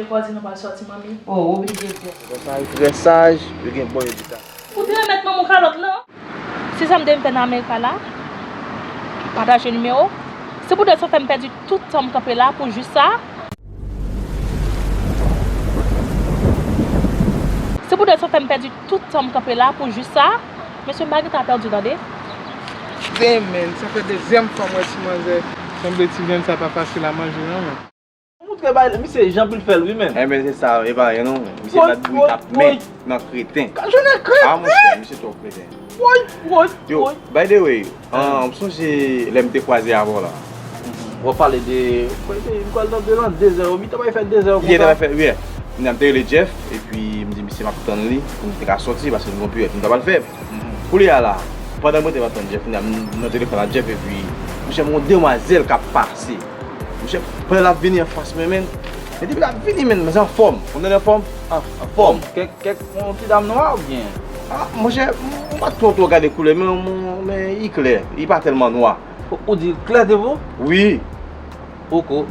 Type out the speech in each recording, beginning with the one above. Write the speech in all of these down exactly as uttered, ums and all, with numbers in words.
Pou di nou pral sòti, manmi. Oh, oblije fè. Konsa, li trè saj, li gen bon edikasyon. Ou te remèt manman w kalòt lan? Si sa m te vin fè nan Amerika la, pataje nimewo. Se poutèt sa w fè m pèdi tout tan m kanpe la pou jis sa. Se poutèt sa w fè m pèdi tout tan m kanpe la pou jis sa. Mesye, m pa gentan pèdi, tande. Damn, man, sa fè dezyèm fwa m wè ti manzè. Sanble ti vyann sa pa fasil a manje, non, man. Ou montre bay, misye jan pou l fè l wi, menm. Enben, se sa, e pa anyen non. Misye bat bri k ap men nan kreten. Ka jwenn nan kreten. Ah, monchè, misye twò kreten. Woy, woy, woy. Yo, by the way, ah, m sonje lè m te kwaze avè w la. W ap pale de, m kwè se, m kwè l nan de lan, de zè, wi, ta bay fè de zè konsa. Ye, ta bay fè, wi. Kounya m te rele Jeff, epi m di misye m ap tann li, pou m te ka sòti, paske m gon pirèt m ta pral fè. Koulye a la, pandan mwen te ap tann Jeff, kounya m nan telefòn ak Jeff, epi, monchè, m gon demwazèl k ap pase. Monchè, pandan l ap vini anfas mwen, men, men depi l ap vini, men, men se anfòm. Ou konn anfòm? An, anfòm. Kèk, kèk, yon ti dam nwa oubyen? Ah, monchè, m pa twò, twò gade koulè, men, men, men, li klè. Li pa tèlman nwa. Ou, ou di l klè devan w? Wi. Poko.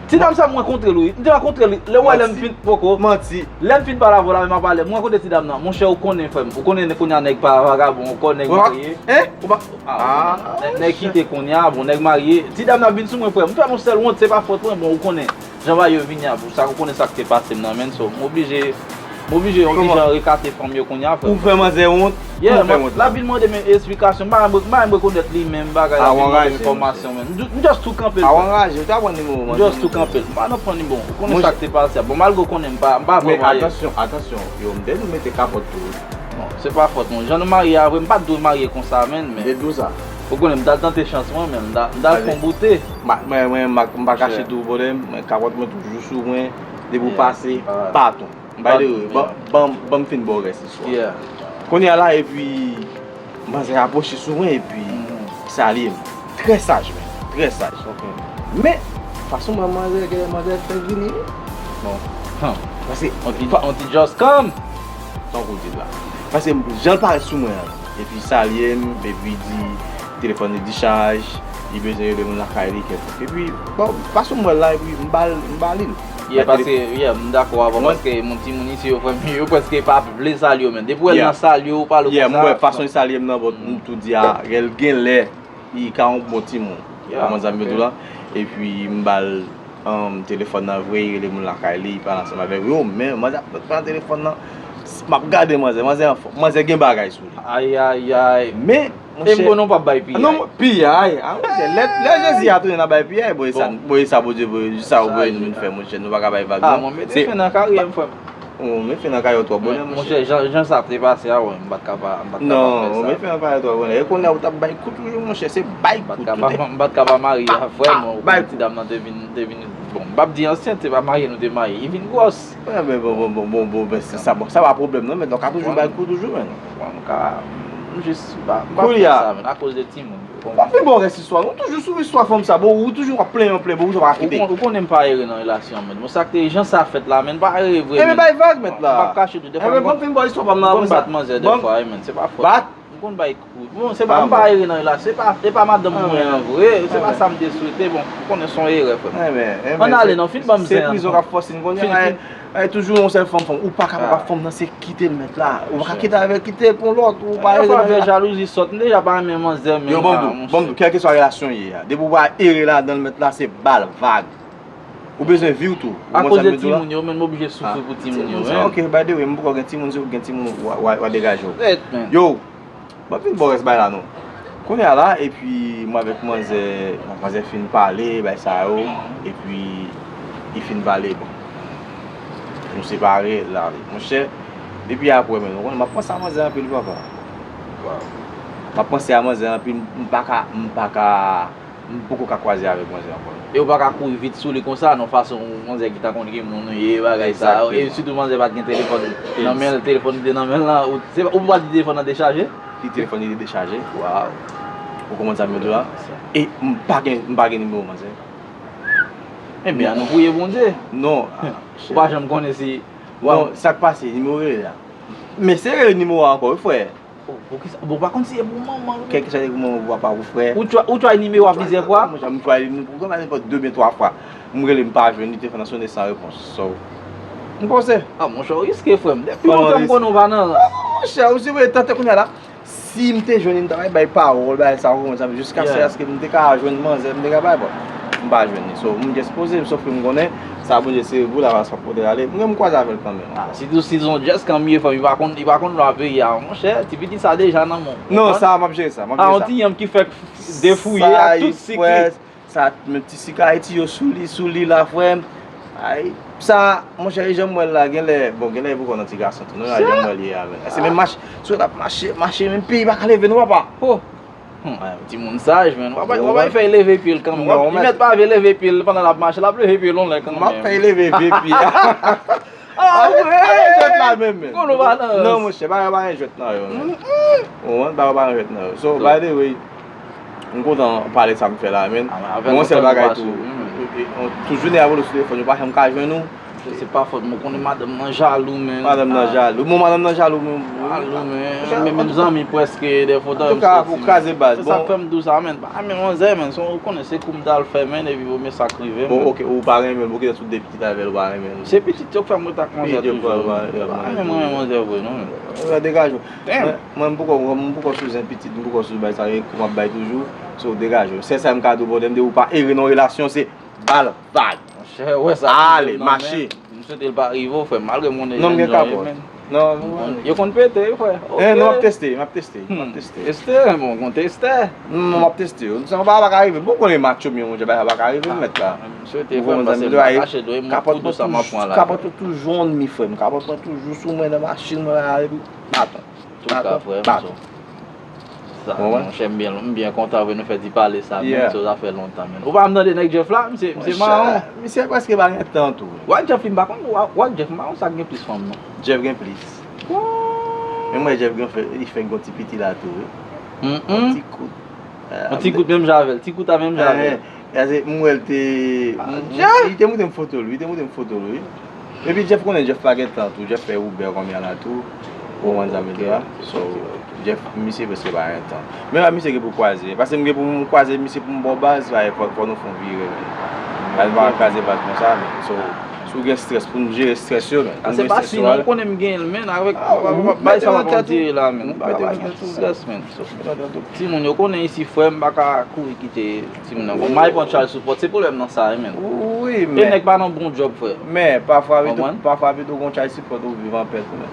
Ti dam sa, m rankontre l, wi. M te rankontre l, lè w wè lè m fin, poko. Manti. Lè m fin pale avè w la, men m ap pale. M rankontre ti dam nan. Monchè, ou konnen, frè m. Ou konnen kounya nèg pa vagabon, ou konnen nèg marye. Hein? Ou pa, ah, nèg, nèg kite kounya, bon, nèg marye. Ti dam nan vin sou mwen, frè m. M fè yon sèl wont, se pa fòt mwen, bon, ou konnen. Jan bagay yo vini a, pou sa, ou konnen sa k te pase m nan, menn, so, m oblije, m oblije yon ti jan rekate fanm yo kounya, frè m. Ou fè manzè wont? Yeah, l ap vin mande m esplikasyon, m pa menm, m pa menm rekonèt li menm, bagay, l ap vin mande m enfòmasyon, menn. M just tou kanpe l, frè m. M just tou kanpe l. M pa nan pran nimewo. Ou konnen sa k te pase a. Bon, malgre ou konnen m pa, m pa vrèman. Men atansyon, atansyon. Yo, m te dwe mete kapòt tou. Non, se pa fòt mwen. Jan nou marye a vre, m pa t dwe marye konsa, menn, men. Ou konnen, m t al tante chans mwen, men m t al, m t al fè yon boute. Mwen, mwen, m pa kache tou, brother, mwen, kapòt mwen toujou sou mwen. Depi w pase, baton. By the way, ban, ban, ban m fin ba w rès istwa. Kounye a la, epi, manzè apwoche sou mwen, epi, salye m. Trè saj, men. Trè saj. Men, fason mwen manzè, gen manzè fè vini, wi. Bon. Paske, on ti, on ti just come. Tankou w di la. Paske jan l parèt sou mwen an, epi salye m, epi di telefòn li dichaj, li bezwen rele moun lakay li kèlkonk. Epi, bon, fason m wè l la, epi m ba l, m ba li l. Yeah, paske, yeah, m dakò avè w, paske moun timoun isi yo, frè m, yo prèske pa vle salye w menm. Depi w wè l nan salye w, pale w konsa. Yeah, m wè fason l salye m nan, bon, m tou di a, gen, gen lè, li ka yon bon timoun. Ou konprann sa m vle di w la? Epi m ba l, um, telefòn nan vre, li rele moun lakay li, li pale ansanm avèk yo, men manzè ap pran telefòn nan. M ap gade manzè, manzè anfòm, manzè gen bagay sou li. Ayayay. Men, monchè. E m konnen w p ap bay piyay. Non, piyay. Ah, monchè, lè, lè Jezi a tounen nan bay piyay, bon, e sa, bon, e sa Bondye voye, sa ou voye nou vin fè, monchè, nou pa ka bay vag, non. Ah, mwen mete fen nan karyè m, frè m. Ou met fen nan karyè w twò bonè, monchè. Monchè, jan, jan sa te pase a, wè, m pa t ka pa, m pa t ka pa fè sa. Non, ou met fen nan karyè w twò bonè. E kounye a ou t ap bay kou toujou, monchè, se bay kou tout. M pa t ka pa marye a, frè m, ou konnen ti dam nan te vin, te vin, bon, m p ap di ansyen, se pa marye nou te marye, li vin gwòs. Wè, men bon, bon, bon, bon, bon, men se sa, bon, sa pa pwoblèm, non, men nou ka toujou bay kou toujou, men. Bon, m ka, m jis, m pa, m pa fè sa, men, akoz de timoun. Bon. W ap vin ba w rès istwa. Ou toujou sou istwa fanm sa. Bon, ou toujou w ap plenyen, plenyen, bon, ou pa kite. Ou kon-, ou konnen m pa ere nan relasyon an, men. Bon, sa k te, jan sa fèt la, men, m pa ere vre, men. Enben, bay vag, mèt la. M p ap kache tou. Dèfwa, enben, m konn fin ba w istwa pa m nan apre sa. M konn bat manzè dèfwa, wi, men. Se pa fòt. Bat? M konn bay kou. Bon, se pa, m pa ere nan relasyon. Se pa, se pa madanm mwen an vre. Se pa sa m te swete. Bon, ou konnen se yon erè, frè m. Enben, enben, ann ale, non, fin ban m zen an. Se prizon k ap fòse n konnen. Fin, fin. Ay, toujou yon sèl fanm, fanm. Ou pa ka, pa fanm nan, se kite l mèt la. Ou pa ka kite avè l, kite l pou lòt. Ou pa ere nan relasyon. Jalouzi sòt, m deja pa renmen manzè menm. Yo, ban m di w, ban m di w, kèlkeswa relasyon ye a, depi w pa ere ladan l mèt la, se ba l vag. Ou bezwen vi w tou. Ou konn sa m vle di w la? Akoz de timoun yo, men m oblije soufri pou timoun yo, men. Ok, by the way, m poko gen timoun, si w gen timoun, w a, w a, w a degaje w. Yo, m ap vin ba w rès bagay la non. Kounye a la, epi mwen avèk manzè, manzè fin pale, bagay sa yo, epi li fin pale, bon. Nou separe, l ale. Monchè, depi apre, men, ou konnen, m ap panse a manzè anpil, papa. M ap panse a manzè anpil, m pa ka, m pa ka, m poko ka kwaze avèk manzè ankò. E ou pa ka kouri vit sou li konsa, non, fason manzè ki ta konn gen moun ou ye, bagay sa yo. E sitou manzè pa t gen telefòn nan men l, telefòn ki te nan men l lan, ou, se, ou pa di telefòn nan dechaje? Li telefòn li te dechaje. Waw. Ou konprann sa m vle di w la? E m pa gen, m pa gen nimewo manzè. Enben, an nou priye Bondye. Non. Ou pa janm konnen si. Non, sa k pase, nimewo rele la. Men se rele nimewo a ankò, wi, frè. Oh, poukisa? Bon, ou pa konn si e pou manman ou. Kèlkeswa li pou manman, pou papa, pou frè. Ou try, ou try nimewo a plizyè fwa? Mwen, m try li pou, pou nenpòt de byen twa fwa. M rele, m pa jwenn, li telefòn nan sonnen san repons. So, M panse. Ah, monchè, w riske, frè m. Depi lontan m konnen w pa nan rans. Monchè, ou si w tante kounye a la. Si m te jwenn li, m ta bay, bay pawòl, bay sa, ou konprann sa, men jiskaskè m te ka jwenn manzè, m te ka bay, bon, m pa jwenn li. So, m just poze m, sof ke m konnen sa Bondye sere pou l, la pa sa pote l ale. M, m kwaze avè l kanmenm. Ah, si tou, si son just kanmenm, frè m, li pa konn, li pa konn lwa peyi a, monchè, ti pitit sa deja nan men w. Non, sa, m ap jere sa, m ap jere sa. Ah, yon ti yanm ki fèk defouye ak tout sik li. Sa, men ti sik Ayiti yo sou li, sou li la, frè m. Ay, sa, monchè, e jan m wè l la, genlè, bon, genlè e poko nan ti gason tou, non, e jan m wè l ye a, men. Se menm mache, sou l ap mache, mache, menm pye pa ka leve, non, papa. Oh. Hmm, ay, timoun saj, men. W ap, w ap fè l leve pye l kanmenm. Li mèt pa vle leve pye l pandan l ap mache, l ap leve pye l yon lè kanmenm. M ap fè l leve pye a. Ah, wi! Pa gen jwèt la menm, men. Konnen w pa nan rans. Non, monchè, pa, pa gen jwèt nan yo, men. Ou konprann? Pa, pa gen jwèt nan yo. So, by the way, m kontan pale sa m fè la, men. Bon, sèl bagay tou, tout jounen ap rele w sou telefòn, yo pa janm ka jwenn ou. Se pa fòt mwen, konnen madanm nan jalou, men. Madanm nan jalou. Bon, madanm nan jalou, men. Jalou, men. Men menm zanmi prèske, dèfwa, antouka, pou kraze baz. Se sa k fè m di w sa, men. Pa renmen manzè, men. Ou konnen se kou m t al fè, men, epi premye sa k rive, men. Bon, ok, ou pa renmen l, bon, ki lè sou de pitit avè l, ou pa renmen l. Se pitit yo k fè m ret ak manzè toujou. Pa renmen, mwen renmen manzè vre, non, men. Degaje w. Mwen, mwen, m poko, m poko sou zen pitit, m poko sou bay sa, kou m ap bay toujou. So, degaje w. Sèl sa m ka di w, pandan m di w pa ere nan relasyon, se ba l vag. Monchè, wè sa ale, mache. M swete l pa rive w, frè m, malgre m konnen jèn jan yo, men. Non, m gen kapòt. Non, m konnen. Yo konn pete, wi, frè. Eh, non, m ap teste, m ap teste, m ap teste. Teste, bon, konn teste. Non, non, m ap teste yo. Sa pa, pa ka rive. Bon, konnen match yo, men, monchè, bagay pa ka rive, m mèt la. M swete, frè m, paske m pa kache dwe, m kou dous sa m ap pran la. Kapòt mwen toujou on mi, frè m. Kapòt mwen toujou sou mwen nan machin mwen la, epi baton. Antouka, frè m, baton. Sa, monchè, m byen, m byen kontan vre nou fè ti pale sa, men, so, sa fè lontan, men. Ou pa janm tande nèg Jeff la, misye, misye mawon. Misye prèske pa gen tan tou. W ak Jeff, m pa konn, w ak, w ak Jeff mawon, sa k gen plis fanm, non? Jeff gen plis. Men m wè Jeff gen fè, li fèk gon ti piti la tou, wi. Yon ti kout. Yon ti kout menm jan avè l, ti kout a menm jan avè l. Paske m wè l te, li te montre m foto l, wi, li te montre m foto l, wi. Epi Jeff konnen Jeff pa gen tan tou, Jeff fè Uber kòmè a la tou, ou konprann sa m vle di a. So, Jeff, misye prèske pa gen tan. Men la, misye gen pou kwaze, paske m gen pou m kwaze misye pou m ba w baz, fò, fò nou fè yon vire, men. Baz pa ka kraze baz konsa, men. So, si w gen strès, pou n jere strès yo, men. Pou n jere strès yo, non, ou konnen m genyen l, men, avèk bay sa w ap di la, men. Bagay pa gen strès, men. So, timoun yo konnen isi, frè m, pa ka kouri kite timoun nan. Bon, m al pran child support, se pwoblèm nan sa, wi, men. Wi, men. E nèg pa nan bon djòb, frè. Men, pafwa, pafwa pito gon child support ou viv an pè tou, men.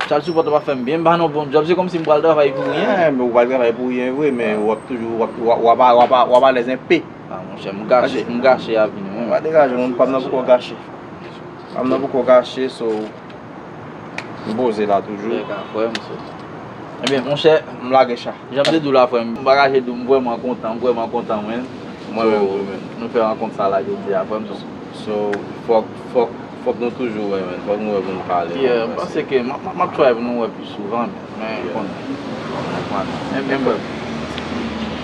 Child support pa fè m byen, m pa nan bon djòb, se kòmsi m pral travay pou ryen. Eh, men ou pral travay pou ryen vre, men w ap toujou, w ap, w ap, w ap, w ap, w ap alèz enpe. Ah, monchè, m gache, m gache avni m, wi. Pa degaje, mwen, pa m nan poko gache. Pa m nan poko gache, so, m poze la toujou. Bèk a frè m, so. Ebyen, monchè, m lage cha. Jan m te di w la, frè m, m pa kache di w, m vrèman kontan, m vrèman kontan, men. Mwen menm tou, men. Nou fè rankont sa la jodi a, frè m, so. So, fòk, fòk, fòk nou toujou wè, men. Fòk nou wè pou nou pale. Yeah, m panse ke m ap, m ap, m ap try pou nou wè plis souvan, men. Men, bon. Men, men, frè m.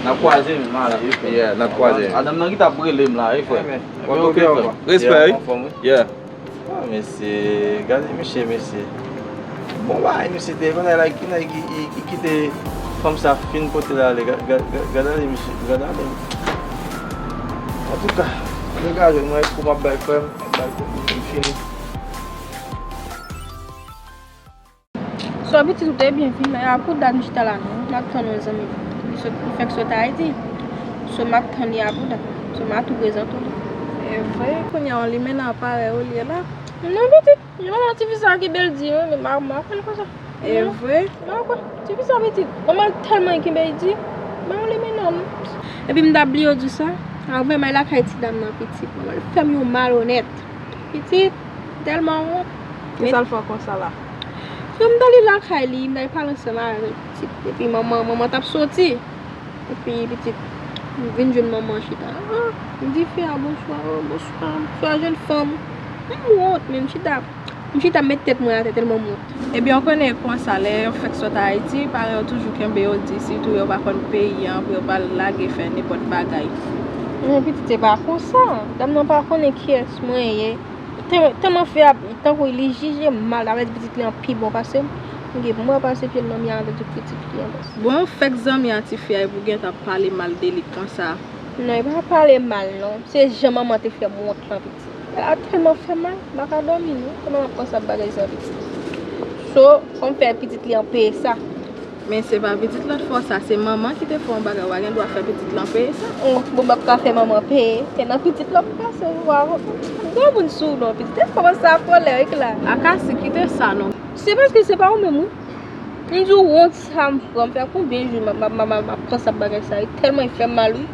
N ap kwaze, men, m ale, wi, frè m. Yeah, n ap kwaze. Madanm nan ki t ap rele m la, wi, frè m. Ebyen, ok, frè m. Respè, wi. Yeah. Ah, mesye, gade misye, mesye. Bon bagay, misye te, pandan la, ki nèg ki, ki, ki kite fanm sa fin pote l ale, gad, gad, gad, gad ale, misye, gad ale. Antouka, degaje, mwen, kou m ap bay frè m, m ap bay kou m fini. So, pitit ou te byen fin la, e a kou dat m chita la non, m ap tann yon zanmi m. Li sot, li fèk sot Ayiti. So, m ap tann li a kou dat. So, m a tou prezante w tou. E vre, kounye a yon limena parèy ou li ye la. Non, pitit, jan manman tifi sa kenbe l di, wi, men m a, m a fè l konsa. E vre? M a kwè, tifi sa pitit. Manman l tèlman kenbe l di, m a yon limena non. Epi m ta bliye w di sa, avè m al lakay ti dam nan pitit, manman l fè m yon malonèt. Pitit, tèlman wont. Kisa l fè w konsa la? Frè m t ale lakay li, m t al pale ansanm avè l, pitit. Epi manman, manman t ap soti. Epi pitit, m vin jwenn manman chita. Ah, m di fi a, "Bonswa, oh, bonswa, bonswa, jèn fanm." M wont, men m chita, m chita met tèt mwen atè tèlman m wont. Ebyen, w konnen konsa, lè yo fèk sot Ayiti, paran yo toujou kenbe yo di, sitou yo pa konn peyi an, pou yo pa al lage fè nenpòt bagay. Men pitit, se pa konsa. Dam nan pa konnen kiyès mwen ye. Te-, tèlman fi a, tankou li jije m mal, avè pitit li an pi bon pase m. M gen pou m repase pye l nan mi a avè tout pitit li an pase. Bon, fèk zanmi a tifi a, epi w gentan pale mal de li konsa. Non, e pa pale mal, non. Se jan manman te fè m wont lan, pitit. Sa tèlman fè mal, m pa ka dòmi non, kòman m ap pran sa bagay sa pitit. So, fò m fè pitit li an peye sa. Men se pa pitit lòt fè w sa, se manman ki te fè w yon bagay, w pa gen dwa fè pitit lan peye sa. Oh, bon, m ap ka fè manman peye, se nan pitit lan pou pase, waw. Granmoun sou non, pitit, kòman sa kòlè wi la. Akasi, kite sa non. Se paske se pa ou menm wi. M di w wont sa m pran, m fè konbyen jou m ap, m ap, m ap, m ap pran sa bagay sa, li tèlman fè m mal wi.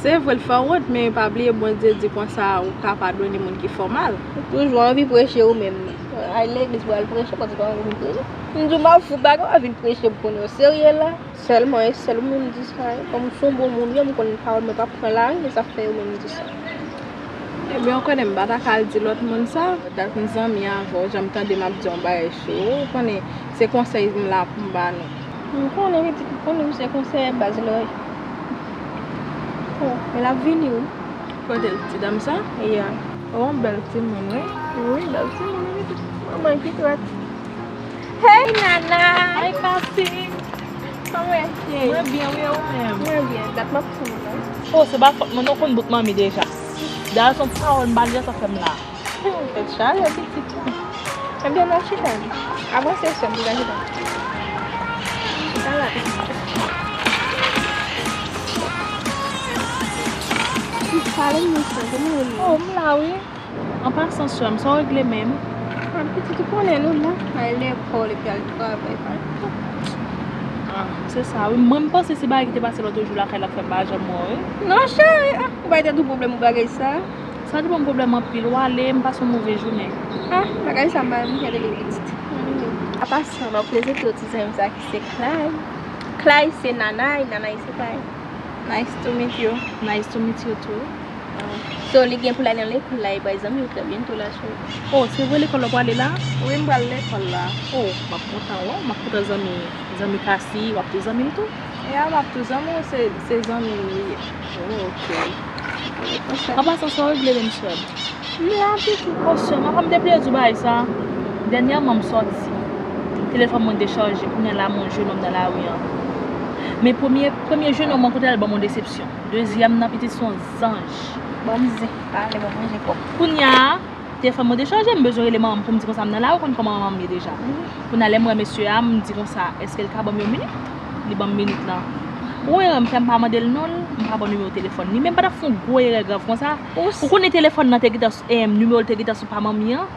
Se vre, l fè w wont, men pa bliye Bondye di konsa ou ka padone moun ki fè w mal. Ou toujou anvi preche ou menm. Al legliz pou al preche, panse pa anvi vin preche. M di w m ap fout bagay, w ap vin preche pou konnen w serye la. Sèlman, e sèl ou menm m di sa, e kòm ou se yon bon moun, wi, m konn pawòl mwen p ap pran lari, e sa fè ou menm m di sa. Ebyen, ou konnen m pa ta ka al di lòt moun sa. Dat m zanmi avè w, jan m tande m ap di yon bagay sou ou, ou konnen se konsèy m la pou m ba nou. M konnen, pitit, m konnen ou se konsèyè baz la wi. Oh, men l ap vini wi. Kote l, ti dam sa? Yeah. Oh, bèl timoun wi. Wi, bèl timoun wi, pitit. Manman ki trèt. Hey, Nana! Hi, Kasi! Kòman w ye? Mwen byen, wi, e ou menm? Mwen byen. Dat m ap tann ou la. Oh, se pa fòt mwen non, konn bout manmi deja. Dayè, se yon pawòl m pa di a sa fè m la. Hmm, tèt chaje, pitit. Ebyen, n a chita. Avanse, sè m, pou n a chita. Chita la, pitit. Pale m, mesye, kòman ou ye? Oh, m la, wi. An pasan, sè m, sa w regle menm? Ah, pitit, ou konnen nou la. Al lekòl epi al travay, pa. Ah, se sa, wi. Mwen, m panse se bagay ki te pase lòt jou lakay la k fè m pa janm wè w, wi. Non, cheri, ah, ou pa te tou pwoblèm pou bagay sa. Sa depann pwoblèm anpil. W ale, m pase yon move jounen. Ah, bagay sa m pa renmen gade li pitit. An pasan, m ap prezante w ti zanmi m sa ki se Clay. Clay se Nanay, Nanay se Clay. Nice to meet you. Nice to meet you too. So, li gen pou l al nan lekòl la, e bay zanmi w trè byento la, cheri. Oh, se vre lekòl w pral ale la? Wi, m pral lekòl la. Oh, m ap kontan, wè, m ap kontan zanmi, zanmi Kasi, w ap tou zanmi l tou? Ya, m ap tou zanmi w, se, se zanmi m li ye. Oh, ok. An pasan, sa w regle menm, sè m? M la, pitit. Oh, sè m, apa m te bliye di w bagay sa? Dènyèman, m sòti. Telefòn mwen dechaje, kounye a la, m wè yon jennonm nan lari an. Men premye, premye jennonm mwen kote l ban m yon desepsyon. Dezyèm nan, pitit, se yon zanj. Ban m zen, pale, ban m manje kòb. Kounye a, telefòn mwen dechaje, m bezwen rele manman m pou m di konsa m nan lari, ou konn kòman manman m ye deja. Kounye a, lè m wè mesye a, m di konsa, èske l ka ban m yon minit? Li ban m minit lan. Ou erè m fè m pa mande l non, m pa pran nimewo telefòn li. Men m pa t ap fè yon gwo erè grav konsa. Ou konnen telefòn nan te gentan, nimewo l te gentan sou pa manmi an.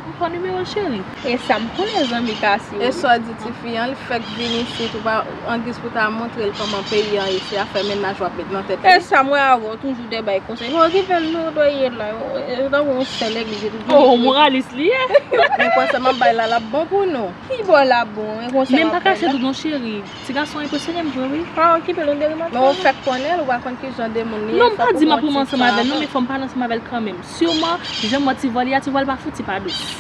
M pran nimewo l, cheri. E sa m konnen zanmi Kasi. E sa w di tifi an, li fèk vin isit, ou pa, angiz pou ta montre l kòman peyi an ye, se afè mennaj w ap met nan tèt li. E sa m wè avè w, toujou de bay konsèy. Okipe l non, dwe ye la. E tankou yon sè legliz, e toujou. Oh, moralis li ye. Men konsèy m ap bay la, l ap bon pou nou. Ki bò l ap bon, e konsèy m ap bay la. Men m pa kache tou non, cheri. Ti gason enpresyone m vre, wi. Pa okipe l, on deri m ap fè. Men ou fèk konnen l, ou pa konn ki jan de moun li ye. Non, m pa di m ap renmen ansanm avè l, non, men fò m pale ansanm avè l kanmenm. Siman, jan m wè ti vwa li a, ti vwa l pa fouti pa dous.